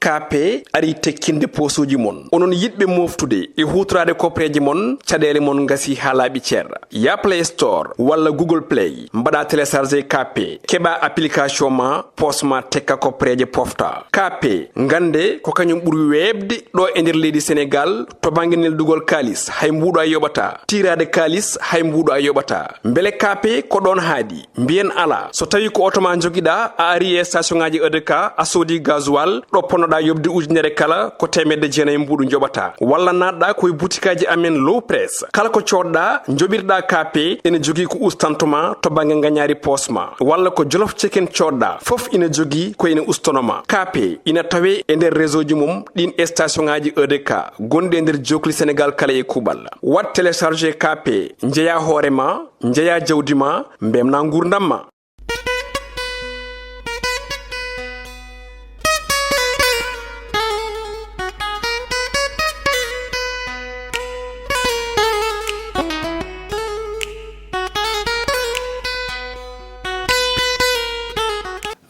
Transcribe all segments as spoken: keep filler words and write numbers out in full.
K P ari tekkinde poosuuji mon. Onon yiɗɓe mooftude e huutoraade koppereeje mon, caɗeele mon ngasi haa laaɓi cer. Ya Play Store walla Google Play, mbaɗa télécharger K P, keɓa application ma, poos ma tekka koppereeje pofta. K P, ngannde ko kañum ɓuri weeɓde ɗo e nder leydi Senegaal to bannge neldugol kaalis, hay mbuuɗo a yoɓata. Tiiraade kaalis, hay mbuuɗo a yoɓata. Mbele K P ko ɗoon haaɗi? Mbiyen alaa. So tawii ko oto ma njogiɗaa, a ari e station ŋaaji E D K, a soodi gasoil, ɗo ponnoɗaa yoɓde ujunere kala, ko teemedde jeenayi mbuuɗu njoɓataa. Walla naatɗaa ko e butikaaji amen Low Press. Kala ko coodɗaa, njoɓirɗaa K P, ene jogii ko ustanto ma to bannge ngañaari poos ma. Walla ko Jolof Chicken coodɗaa, fof ina jogii ko ina ustono ma. K P ina tawee e nder réseau ji mum ɗiin e station ŋaaji E D K gonɗi e nder jookli Senegaal kala e kuuɓal. Waɗ télécharger K P, njeyaa hoore ma, njeyaa jawdi ma, mbemnaa nguurndam ma.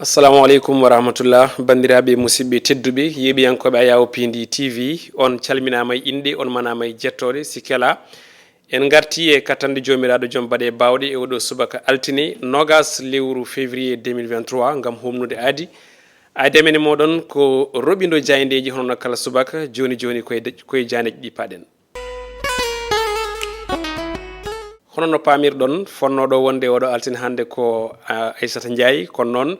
Assalamu aleykum wa rahmatullah. Banndiraaɓe, musidɓe tedduɓe, yeeɓiyankooɓe Ayawo P D T V, on calminaama e innde, on manaama e jettooɗe. Sikki alaa, en ngartii e kattanɗe Joomiraaɗo Joom Baɗe Baawɗe e oɗo subaka altine noogas lewru février deux mille vingt-trois ngam humnude aadi. Aadi amen e mooɗon ko roɓindo jaayndeeji hono no kala subaka. Jooni jooni koye de-, koye jaayndeeji ɗi paɗen. Hono no paamirɗon, fonnooɗo wonde oɗo altine hannde ko, ah, Aissata Ndiaye. Kono noon,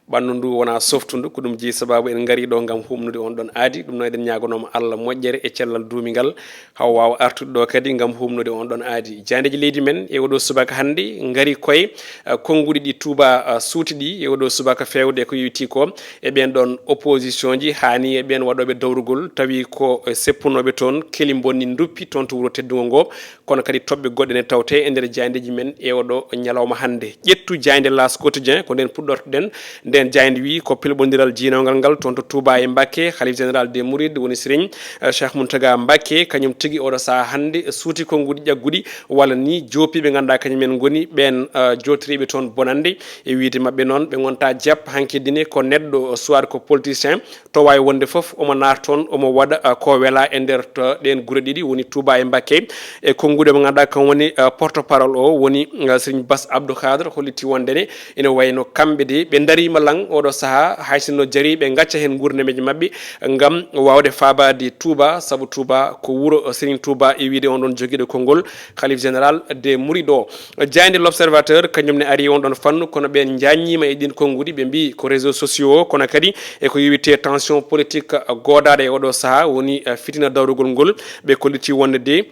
ɓanndu ndu wonaa softundu, ko ɗum jeyi sabaabu en ngarii ɗo ngam huɓnude on ɗon aadi. Ɗum noon, eɗen ñaagonooma Allah moƴƴere e cellal duumingal, haw waawa artude ɗo kadi ngam huɓnude on ɗon aadi. Jaayndeeji leydi men e oɗo subaka hannde ngarii koye, ah, konnguɗi ɗi Touba, ah, suuti ɗi e oɗo subaka feewde ko yowitii ko e ɓeen ɗon opposition ji, haa ni e ɓeen waɗooɓe dawrugol, tawi ko, eh, seppunooɓe toon keli bonni nduppi toon to wuro teddungo ngo. Kono kadi toɓɓe goɗɗe ne tawte e nder jaayndeeji men e oɗo ñalawma hannde. Ƴettu jaaynde L'As Quotidien, ko nden puɗɗortoɗen. Nden jaaynde wi ko pelɓondiral jiinowgal ngal toon to Touba e Mbacké, Khalif Général des Mourides woni Serigne, eh, Cheikh Mountaga Mbacké, kañum tigi oɗo sahaa hannde suuti konnguɗi ƴagguɗi walla ni joopiiɓe ngannduɗaa kañum en ngoni ɓeen, eh, jootoriiɓe toon bonannde. E wiyde maɓɓe noon, ɓe ngonta jaab hanki dine ko neɗɗo, soit ko politicien, to waawi wonde fof, omo naata toon, omo waɗa, ah, ko welaa e nder to ɗeen gure ɗiɗi, woni Touba e Mbacké. E konnguɗi mo ngannduɗaa kam woni, ah, porte-parole o, woni, ah, Serigne Bass Abdou Khadre, holliti wonde ne ina wayno kamɓe de, ɓe ndariima lan oɗo sahaa, hay sinno jarii ɓe ngacca heen nguurndamji maɓɓe ngam waawde faabaade Touba, sabu Touba ko wuro, ah, Serigne Touba e wiyde on ɗon jogiiɗo konngol Khalif Général des Mourides o. Jaaynde L'Observateur, kañum ne ari on ɗon fannu, kono ɓeen njaññiima e ɗin konnguɗi, ɓe mbii ko réseaux sociaux o, kono kadi e ko yowiti tension politique, eh, goodaaɗo e oɗo sahaa, woni, eh, fitina dawrugol ngol, ɓe kolliti wonde de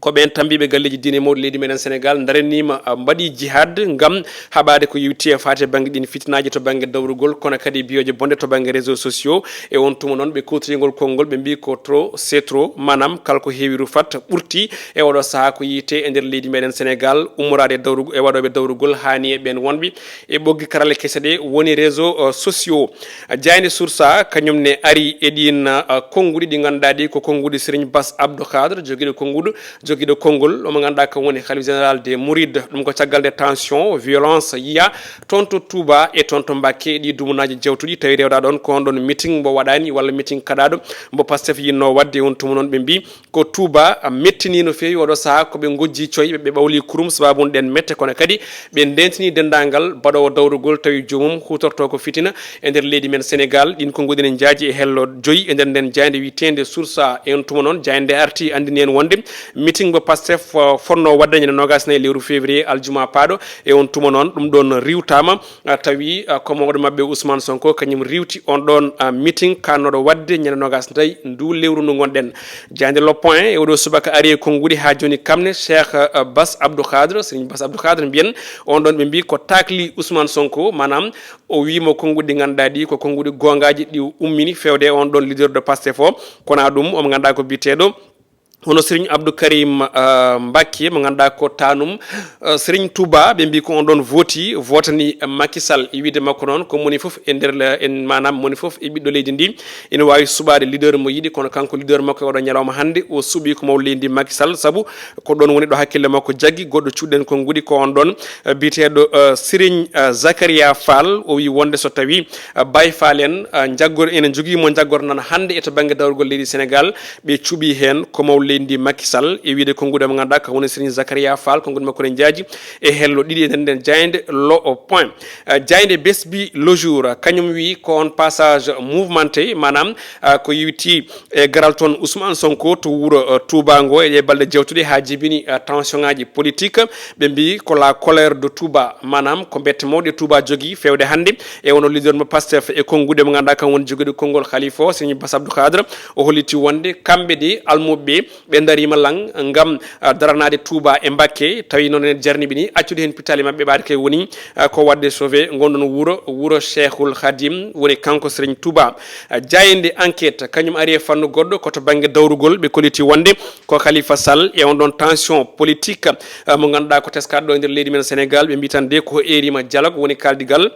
ko ɓeen tambiiɓe galleeji diine mawɗi leydi meɗen Senegaal ndaraniima, eh, mbaɗi jihad ngam haɓaade ko yowiti e faati e bannge ɗin fitinaaji to bannge dawrugol, kono kadi biyoje bonde to bannge réseaux sociaux. E on tuma noon, ɓe kuutoringol konngol, ɓe mbii ko trop, c'est trop, maanaam kala ko heewi rufat ɓurti e oɗo sahaa ko yiyte e nder leydi meɗen Senegaal, ummoraade e dawru-, e waɗooɓe dawrugol haa ni e ɓeen wonɓe e ɓoggi karale kese ɗe woni réseaux, euh, sociaux. Jaaynde Source A, kañum ne ari e ɗiin, euh, konnguɗi ɗi ngannduɗaa ɗi ko konnguɗi Serigne Bass Abdou Khadre, jogiiɗo konnguɗo, jogiiɗo konngol, omo ngannduɗaa kam woni Khalif Général des Mourides. Ɗum ko caggal nde tension, violence yiya toon to Touba e toon to Mbacké, ɗi dumunaaji jawtuɗi, tawi rewɗaa ɗoon ko on ɗoon meeting mbo waɗaani walla meeting kaɗaaɗo mbo Pastef yinnoo waɗde. On tuma noon ɓe mbii ko Touba, ah, mettinii no feewi oɗo sahaa, ko ɓe ngojji coy, ɓe, ɓe ɓawli kurum, sababu ɗeen mette, kono kadi ɓe ndentini denndaangal baɗoowo dawrugol tawi joomum huutorto ko fitina e nder leydi men Senegaal. Ɗiin konnguɗi ne njaaji e hello joyi e nder nden jaaynde wiyeteende Source A. E on tuma noon, jaaynde arti anndini en wonde meeting mo Pastef, uh, fotnoo waɗde ñande noogas e nayi lewru février, aljuma paaɗo. E on tuma noon, ɗum ɗoon riiwtaama, uh, tawi, uh, ko mawɗo maɓɓe Ousmane Sonko kañum riiwti on ɗoon, uh, meeting kaannooɗo waɗde ñande noogas e nayi nduu lewru ndu ngonɗen. Jaaynde Le Point e oɗo subaka ari e konnguɗi haa jooni kam ne, Cheikh, uh, Bass Abdou Khadre, Serigne Bass Abdou Khadre mbiyen on ɗoon ɓe mbii ko taakli Ousmane Sonko, maanaam o wiimo konnguɗi ɗi ngannduɗaa ɗi ko konnguɗi goongaaji ɗi ummini feewde e on ɗoon leader de Pastef o. Kono ɗum omo ngannduɗaa ko biyeteeɗo hono Serigne Abdou Karim, ah, Mbacké, mo ngannduɗaa ko tanum, ah, Serigne Touba, ɓe mbi ko on ɗon voti, votani Macky Sall. E wiide makko noon, ko moni fof e nder le-, en, maanaam moni fof e ɓiɗɗo leydi ndi, ina waawi suɓaade leader mo yiɗi, kono kanko leader makko e oɗo ñalawma hannde, o suɓi ko mawɗo leydi ndi Macky Sall, sabu ko ɗon woni ɗo hakkille makko jaggi. Goɗɗo cuuɗiɗen konnguɗi ko on ɗon, ah, biyeteeɗo, ah, Serigne, ah, Zakaria Fall, o wi wonde so tawi, ah, Baye Fall en, ah, jaggor-, ene njogii mo jaggornan hannde e to bannge dawrugol leydi Sénégal, ɓe cuɓi heen ko mawɗo leydi ndi Macky Sall, e wiide konnguɗi mo ngannduɗaa ko woni Serigne Zakaria Fall, konnguɗi makko ne njaaji e hello ɗiɗi e nder nden jaaynde Le Point. Ah, jaaynde Besbi Le Jour, ah, kañum wi ko on passage mouvementé, maanaam, ah, ko yowiti e garal toon Ousmane Sonko to wuro, ah, Touba ngo e ɗee balɗe jewtuɗe haa jibini, ah, tension ŋaaji politique. Ɓe mbi ko la colère de Touba, maanaam ko mbette mawɗe Touba jogii feewde hannde. E wonno leader mo Pastef e konnguɗi mo ngannduɗaa kam woni jogiiɗo konngol Khalifa o, Serigne Bass Abdou Khadre, o holliti wonde kamɓe de almuɓe ɓe, ɓe ndariima lan ngam, ah, daranaade Touba e Mbacké, tawi noon ene jarniɓe ni accude heen pittaali maɓɓe ɓaade kay woni, ah, ko waɗde sauvé ngon ɗon wuro, wuro Cheikhul Khadim, woni kanko Serigne Touba. Ah, jaaynde Enquête, kañum ari e fannu goɗɗo, ko to bannge dawrugol, ɓe kolliti wonde ko Khalifa Sall e on ɗon tension politique, ah, mo ngannduɗaa ko teskaaɗo ɗo e nder leydi men Sénégal, ɓe mbi tan de ko eeriima dialogue woni kaaldigal.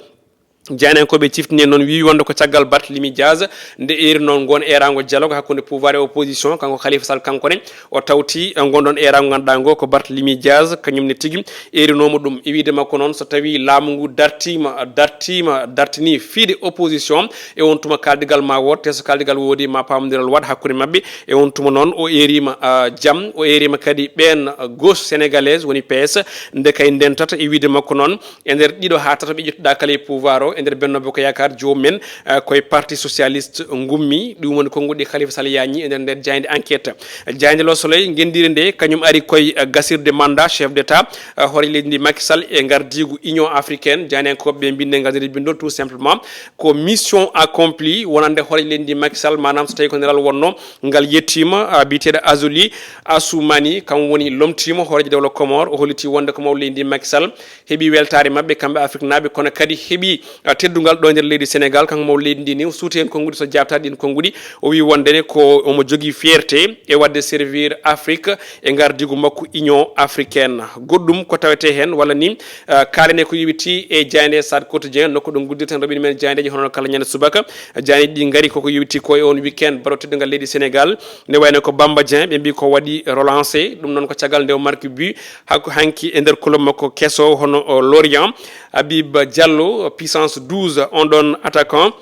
Jaayndiyankooɓe ciftini noon, wi wonde ko caggal Barthélémy Dias nde eeri noon ngon eeraango dialogue hakkunde pouvoir e opposition, kanko Khalifa Sall kanko ne o tawti, eh, ngon ɗon eeraango ngannduɗaa ngo ko Barthélémy Dias, kañum ne tigi eerinooma ɗum. E wiide makko noon, so tawi laamu ngu dartiima, dartiima, dartini fiide opposition, e on tuma kaaldigal ma wood, te so kaaldigal woodi ma paamondiral waɗ hakkunde maɓɓe. E on tuma noon o eeriima, ah, jam, o eeriima kadi ɓeen, ah, gauche sénégalaise woni P S, nde kay ndentata. E wiide makko noon, e nder ɗiɗo haa tato ɓe ƴettuɗaa kala e pouvoir o, e nder Benno Bokk Yaakaar, joomum en, eh, koye Parti Socialiste ngummi. Ɗum woni konnguɗi Khalifa Sall yañi e nder nden jaaynde Enquête. Jaaynde Le Soleil, ngenndiire nde, kañum ari koye, eh, gasirde mandat chef d'État, eh, hoore leydi ndi Macky Sall e ngardiigu Union Africaine. Jaayndiyankooɓe ɓe mbinndi e ngardiigu binndol, tout simplement, ko mission accomplie wonande hoore leydi ndi Macky Sall, maanaam so tawi ko nelal wonno, ngal yettiima, ah, biyeteeɗo Azali Assoumani, kam woni lomtiima hooreejo dowla Comore, o holliti wonde ko mawɗo leydi ndi Macky Sall heɓi weltaare maɓɓe kamɓe Afriknaaɓe, kono kadi heɓi, ah, teddungal ɗo e nder leydi Sénégal. Kanko mawɗo leydi ndi ni, o suuti heen konnguɗi, so jaabtaade ɗiin konnguɗi, o wi wonde ne ko omo jogii fierté e waɗde servir Afrique e ngardiigu makko Union Africaine. Goɗɗum ko tawetee heen walla ni, ah, kaalane ko yowiti e jaaynde Stade Quotidien, nokku ɗo nguddirten roɓɓiɗe men jaayndeeji hono kala ñande subaka. Jaayndeeji ɗi ngari koko yowiti ko e on weekend baɗo teddungal leydi Sénégal, nde wayno ko Bamba Dieng, ɓe mbi ko waɗi relancé. Ɗum noon ko caggal nde o marki but hakko hanki e nder club makko keso hono, o, Lorient. Habib Diallo, puissance douze, on ɗon attaquant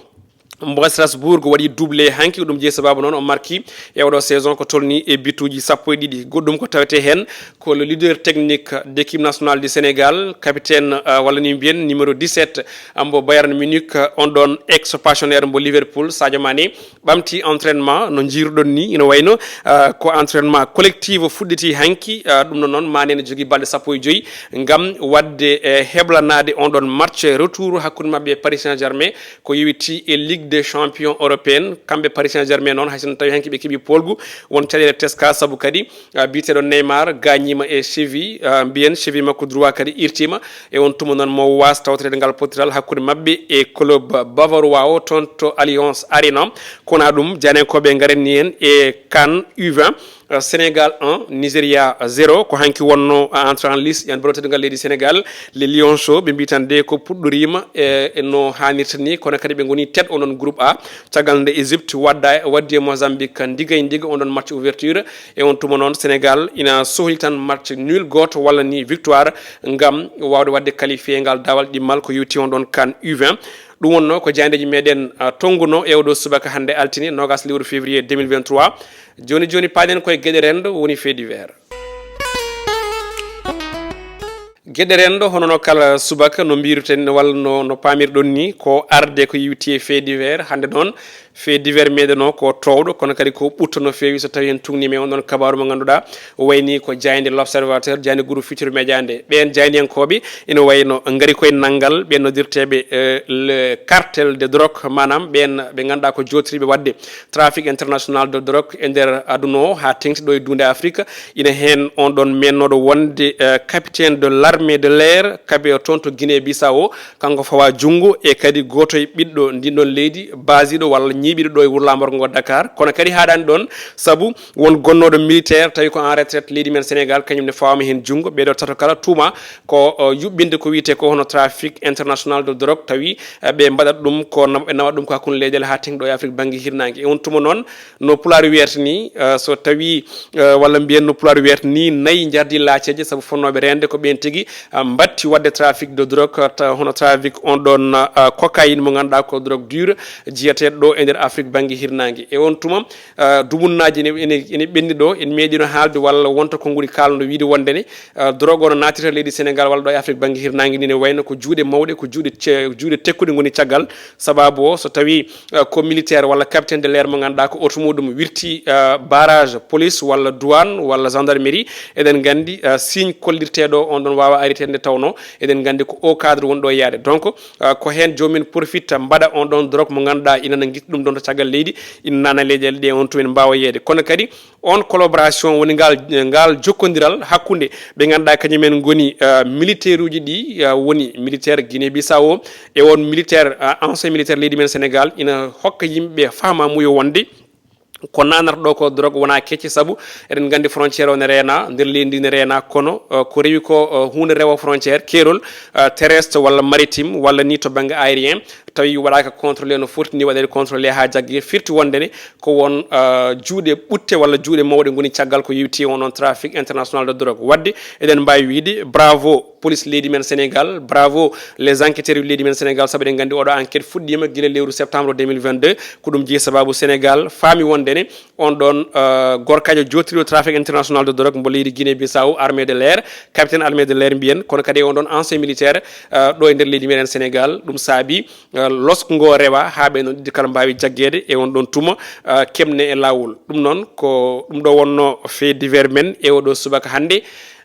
mbo Strasbourg, waɗi doublé hanki. Ko ɗum jeyi sababu noon o marki e oɗo saison ko tolni e bituuji sappo e ɗiɗi. Goɗɗum ko tawetee heen ko le leader technique d'équipe nationale du Sénégal, capitaine, euh, walla ni mbiyen numéro dix-sept, mbo Bayern Munich, on ɗon ex-pensionnaire mbo Liverpool, Sadio Mané, ɓamti entraînement no njiiruɗon ni. Ina wayno, ah, ko entraînement collectif fuɗɗiti hanki, ah, ɗum noon noon Mané ne jogii balɗe sappo e joyi ngam waɗde, eh, heblanaade on ɗon match retour hakkunde maɓɓe e Paris Saint-Germain, ko yowiti e Ligue des Champions européenne. Kamɓe Paris Saint-Germain noon, hay sinno tawi hanki ɓe keɓi poolgu, won caɗeele teska sabu kadi, ah, biyeteeɗo Neymar gaañiima e cheville, ah, mbiyen cheville makko droit kadi irtiima. E on tuma noon mo waas tawtoreede ngal pottital hakkunde maɓɓe e club bavarois o toon to Allianz Arena. Kono ɗum, jaayndiyankooɓe ngarenni en e CAN U vingt, eh, Sénégal un, Nigeria zéro. Ko hanki wonno, eh, entrée en lice, yan ballon teddungal leydi Sénégal. Les Lions ɓe mbi tan de ko puɗɗoriima e, e no haanirta ni, kono kadi ɓe ngoni tête on ɗon groupe A. Caggal nde Égypte wadda, waddi e Mozambique ndiga e ndiga on ɗon match ouverture. E on tuma noon, Sénégal ina sohli tan match nul gooto walla ni victoire ngam waawde waɗde qualifié ngal daawal ɗimmal ko yowti on ɗon CAN U vingt. Ɗum wonno ko jaayndeeji meɗen, ah, tonnguno e oɗo subaka hannde altine noogas lewru février deux mille vingt-trois. Jooni jooni paaɗen koye geɗe renndo woni fait divers. Geɗe renndo, hono no kala subaka no mbiruɗen walla no, no paamirɗon ni, ko arde ko yowiti e fait divers. Hannde noon, fait divers meɗen o ko toowɗo, kono kadi ko ɓutto no feewi so tawi en tuugniima e on ɗon kabaaru mo ngannduɗaa, o wayni ko jaaynde L'Observateur, jaaynde Groupe Futurs Médias nde. Ɓeen jaayndiyankooɓe ina wayno ngari koye nanngal ɓeen noddirteeɓe, eh, le cartel de drogue, maanaam ɓeen ɓe ngannduɗaa ko jooɗtiriiɓe waɗde trafic international de drogue e nder aduna o, haa teŋti ɗo e duunde Afrique. Ina heen on ɗon meennooɗo wonde, eh, capitaine de l'armée de l'air, kaɓe toon to Guinée Bissau. Kanko fawa junngo e kadi gooto e ɓiɗɗo ndin ɗon leydi, baasiiɗo walla ñiiɓiiɗo ɗo e wuro laamorgo ngo Dakar. Kono kadi haaɗaani ɗoon, sabu won gonnooɗo militaire tawi ko en retraite leydi men Sénégal, kañum ne fawaama heen junngo. Ɓeeɗo tato kala tuuma ko, o, yuɓɓinde ko wiyetee ko hono trafic international de drogue, tawi, eh, ɓe mbaɗat ɗum ko nam-, ɓe nawat ɗum ko hakkunde leyɗeele haa teŋ ɗo e Afrique bannge hirnaange. E on tuma noon, no Pulaar wiyata ni, eh, so tawi, eh, walla mbiyen no Pulaar wiyata ni, nayi njardi laaceeje, sabu fonnooɓe reende ko ɓeen tigi, eh, mbatti waɗde trafic de drogue, eh, ta-, hono trafic on ɗoon, eh, cocaïne mo ngannduɗaa ko drogue dure, jiyateeɗo ɗo e nder Afrique bannge hirnaange. E on tuma, eh, dumunnaaji ene, ene, ene ɓenni ɗo, en meeɗino haalde walla wonta ko nguri kaalno wiide wonde ne, eh, drogue o no naatirta leydi Sénégal walla ɗo e Afrique bannge hirnaange ni ne wayno ko juuɗe mawɗe, ko juuɗe ce-, juuɗe tekkuɗe ngoni caggal. Sababu o, so tawi, eh, ko militaire walla capitaine de l'air mo ngannduɗaa ko oto muɗum wirti, eh, barrage police walla douane walla gendarmerie, eɗen nganndi, eh, signe kollirteeɗo on ɗon waawa ariteede nde tawnoo eɗen nganndi ko o cadre woni ɗo e yaade. Donc, eh, ko heen joomum en profite mbaɗa on ɗon drogue mo ngannduɗaa ina na ngitti ɗum ɗon to caggal leydi, ina naana leyɗeele ɗe on tuma en mbaawa yeeyde. Kono kadi on collaboration woni ngal, ngal jokkondiral hakkunde ɓe ngannduɗaa kañum en ngoni, eh, militaire uji ɗi, eh, woni militaire Guinée Bissau o e on militaire, eh, ancien militaire leydi men Sénégal ina hokka yimɓe faamamuya wonde ko naanata ɗo ko drogue wonaa kecce, sabu eɗen nganndi frontière o ne reena, nder leydi ndi ne reena, kono, eh, ko rewi ko, eh, huunde rewo frontière, keerol, eh, terrestre walla maritime walla ni to bannge aérien, tawi waɗaaka contrôlé no foti ni waɗeede contrôlé haa jagge, firti wonde ne ko won, eh, juuɗe ɓutte walla juuɗe mawɗe ngoni caggal ko yewti on ɗon trafic international de drogue. Waɗde eɗen mbaawi wiyde bravo police leydi men Sénégal, bravo les enquêteurs leydi men Sénégal, sabu eɗen nganndi oɗo enquête fuɗɗiima gila lewru septembre deux mille vingt-deux. Ko ɗum jeyi sababu Sénégal faami wonde ne on ɗon, eh, gorkajo jooɗtirɗo trafic international de drogue mbo leydi Guinée Bissau, armée de l'air, capitaine armée de l'air mbiyen, kono kadi on ɗon ancien militaire, eh, ɗo e nder leydi meɗen Sénégal. Ɗum saabi, eh, losko ngo rewa haa ɓe noon ɗiɗi kala mbaawi jaggeede e on ɗon tuma, eh, keɓne e laawol. Ɗum noon ko ɗum ɗo wonno fait divers men e oɗo subaka hannde.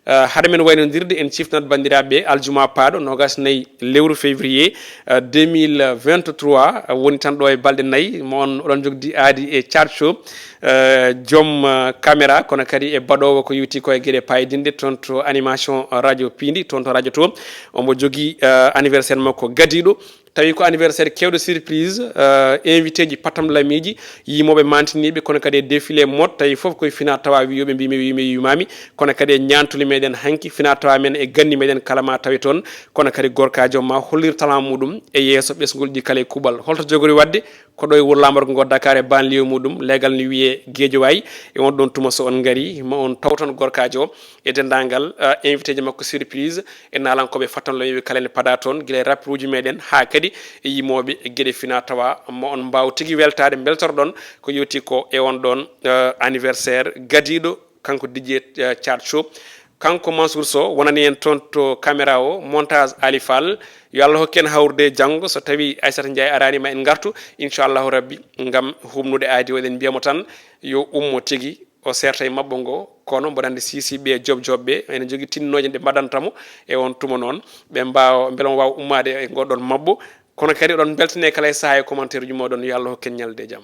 Eh, hade men waynondirde, en ciftanat banndiraaɓe aljuma paaɗo noogas nayi lewru février, eh, deux mille vingt-trois, eh, woni tan ɗo e balɗe nayi mo on oɗon jogdi aadi e Charcho, eh, joom, eh, caméra, kono kadi e baɗoowo ko yewti ko e geɗe paydinɗe toon to animation radio piindi, toon to radio to. Omo jogii, eh, anniversaire makko gadiiɗo. Tawi ko anniversaire keewɗo surprise, eh, invité ji patam lamiiji, yimooɓe mantiniiɓe, kono kadi e défilé mode, tawi fof koye fina tawa wiyooɓe mbimi, wimi, wimami, kono kadi e ñaantuli meɗen hanki, fina tawa men e ganni meɗen kala ma tawi toon, kono kadi gorkajo ma hollir talent muɗum e yeeso ɓesngol ɗi kala e kuuɓal. Holto jogori waɗde? Ko ɗo e wuro laamorgo ngo Dakar e banlieue muɗum, leegal ne wiyee Guédiawaye. E on ɗon tuma so on ngari, ma on tawtan gorkajo o e denndaangal, eh, invité ji makko surprise e naalankooɓe fattanlooɓe kala ene padaa toon, gila e rapperuuji meɗen haa kadi e yimooɓe e geɗe fina tawa, ma on mbaaw tigi weltaade, mbeltorɗon ko yewti ko e on ɗon, eh, anniversaire gadiiɗo, kanko Didier, eh, Thiat Show. Kanko Mansour Sow wonani en toon to caméra o, montage Ali Fall. Yo Allah hokku en hawrude janngo, so tawi Aissata Ndiaye araani ma en ngartu, inchallahu rabbi, ngam humnude aadi o. Eɗen mbiya mo tan yo ummo tigi, o seerta e maɓɓo ngo, kono mboɗo anndi sisiɓe e job job ɓe ene jogii tinnooje ɗe mbaɗanta mo e on tuma noon, ɓe mbaawa, mbele mo waawa ummaade e ngoɗon maɓɓo. Kono kadi oɗon mbeltane kala e sahaa e commentaire uji moɗon, yo Allah hokku en ñalde e jam.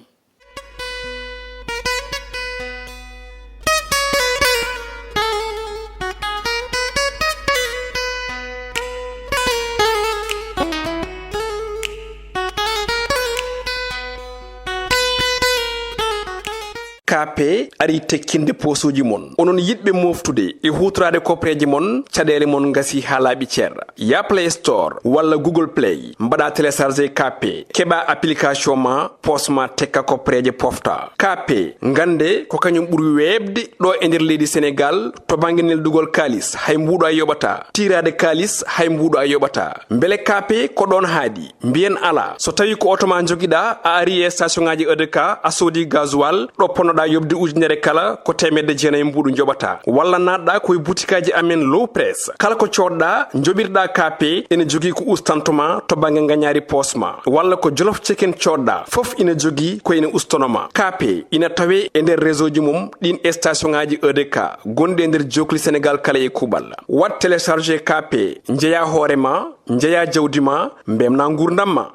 K P ari tekkinde poosuuji mon. Onon yiɗɓe moftude e huutoraade koppareeje mon, caɗeele mon ngasi haa laaɓi cer. Ya Play Store walla Google Play, mbaɗa télécharger K P, keɓa application ma, poos ma tekka koppareeje pofta. K P, ngannde ko kañum ɓuri weeɓde ɗo e nder leydi Senegaal to bannge neldugol kaalis, hay mbuuɗo a yoɓata. Tiiraade kaalis, hay mbuuɗo a yoɓata. Mbele K P ko ɗoon haaɗi? Mbiyen alaa. So tawi ko oto ma njogiɗa, a ari e station ngaji E D K, a soodi gasoil, ɗo ponnoɗa yoɓde ujunere kala, ko teemedde jeenayi mbuuɗu njoɓata. Walla naatɗa ko e butikaji amen Low Press. Kala ko coodɗa, njoɓirɗa K P, ene jogii ko ustantoma to bannge ngañaari poos ma. Walla ko Jolof Chicken coodɗa, fof ina jogii ko ene ustonoma. K P ina tawe e nder réseau ji mum ɗin station ngaji E D K gonɗi e nder jookli Senegaal kala e kuuɓal. Waɗ télécharger K P, njeya hoore ma, njeya jawdi ma, mbemna nguurndam ma.